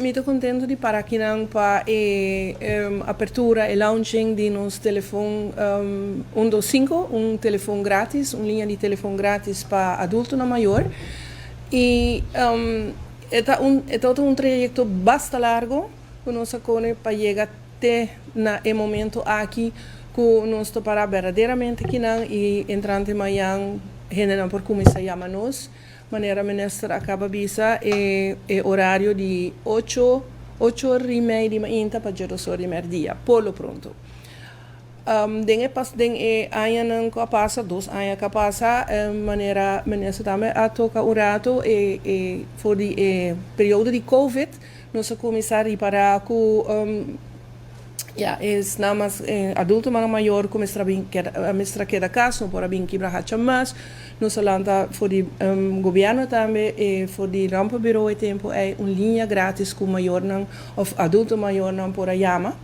Mi ta contento di para akinan pa e apertura, e launching di nos telefon 125, un telefon gratis, un liña di telefon gratis pa adultonan mayor. Y e ta un e ta un trayecto basta largo cu nos a cone pa yega te na e momento aki cu nos ta para berdaderamente akinan y entrante mañan hendenan por cuminsa yama nos. Manera minister a caba bisa, e e horario di ocho ocho or y mei di mainta pa djedos or di merdia, por lo pronto. Den e pas den e añanan cu a pasa, 2 aña cu a pasa, manera minister tambe a toca un rato, e e for di e periodo di COVID, nos a cuminsa ripara cu ja, es nada mas adultonan mayor cu mester a bin keda mester a keda cas, no por a bin Kibrahacha mas. Nos a lanta for di gobierno tambe, e for di rampenbureau e tempo ey un liña gratis cu mayornan of adulto mayornan por a yama.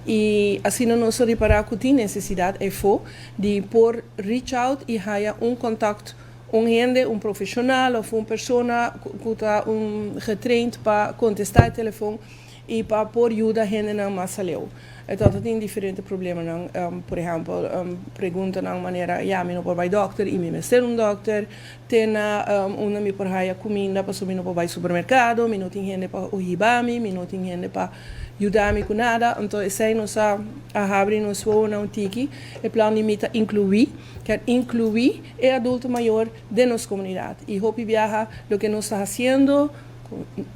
Y asina nos a ripara cu tin necesidad efo di por reach out y haya un contact, un hende, un profesional of un persona cu ta un getraind pa contesta e telefon y pa por yuda hendenan mas aleu. E ta tin diferente problemanan, por ehempel, preguntanan manera, ja, mi no por bay dokter y mi mester un dokter, te na unda mi por haya cuminda pasobra mi no por bay supermercado, mi no tin hende pa hiba mi, mi no tin hende pa yuda mi cu nada. Anto esey nos a habri nos wowonan un tiki, e plan di mi ta inclui, kier inclui e adulto mayor den nos comunidad. Y hopi biaha loke nos ta haciendo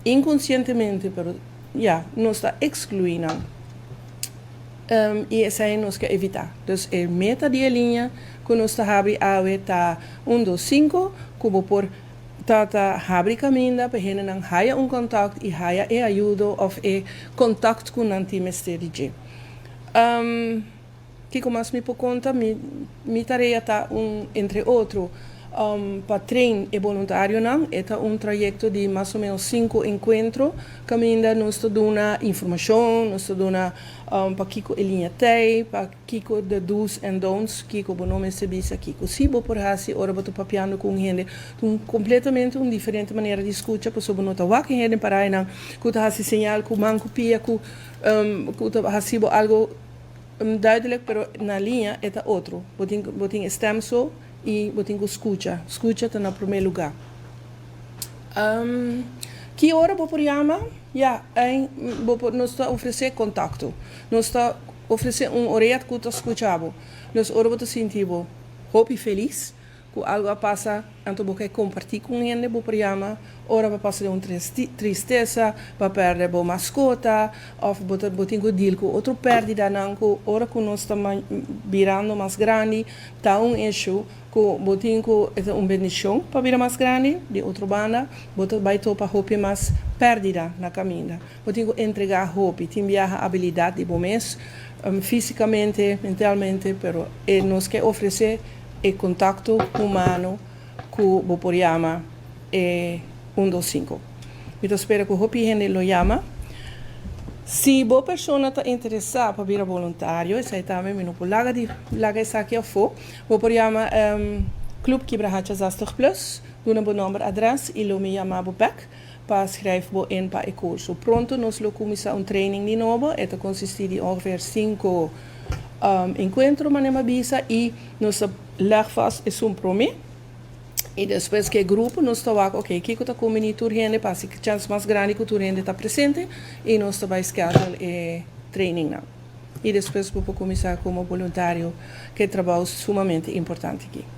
inconscientemente, pero ja, nos ta exclui nan. Y esey nos kier evita. Dus e meta di e liña cu nos ta habri awe ta 125, cu bo por ta habri caminda pa hendenan haya un contact y haya e ayudo of e contact cu nan tin mester di dje. Kico mas mi por conta? Mi tarea ta un, entre otro, pa train e voluntarionan. E ta un trayecto di mas o menos cinco encuentro, caminda nos ta duna informacion, nos ta duna pa kico e liña t'ey, pa kico de do's and don'ts, kico bo no mester bisa, kico si bo por haci ora bo ta papiando cu un hende. Un completamente un diferente manera di scucha, pasobra bo no ta wak hende para einan cu ta haci señal cu man cu pia cu ta haci bo algo duidelijk, pero na liña e ta otro. Bo tin stem so y bo tin cu scucha. Scucha ta na prome lugar. Ki ora bo por yama? Ja, bo por, nos ta ofrece contacto. Nos ta ofrece un orea cu ta scucha bo. Dus ora bo ta sinti bo hopi felis, cu algo a pasa, anto bo kier comparti cu hende, bo por yama. Ora bo pasa un tristesa, bo perde bo mascota, of bo tin cu deal cu otro perdidanan cu ora cu nos ta birando mas grandi, ta un issue cu bo tin cu e un bendicion pa bira mas grandi, di otro banda, bo ta bay topa hopi mas perdida na caminda. Bo tin cu entrega hopi, tin biaha habilidad di bo mes, fisicamente, mentalmente, pero nos kier ofrece e contacto humano cu bo por yama e 125. Mi ta spera cu hopi hende lo yama. Si bo persona ta interesa pa bira voluntario, esey tambe mi no por laga di laga esaki afo, bo por yama Club Kibrahacha 60 Plus, duna bo nomber, adres y lo mi yama bo back pa schrijf bo in pa e curso. Pronto nos lo cuminsa un training di nobo, e ta consisti di ongeveer 5 encuentro, manera mi a bisa, y nos ta leg vast esun prome. Y despues cu e grupo nos ta wak, ok, kico ta combini tur hende, pa asina chance mas grandi cu tur hende ta presente y nos ta bay schedule e training nan. Y despues bo por cuminsa como voluntario, cu e trabou sumamente importante aki.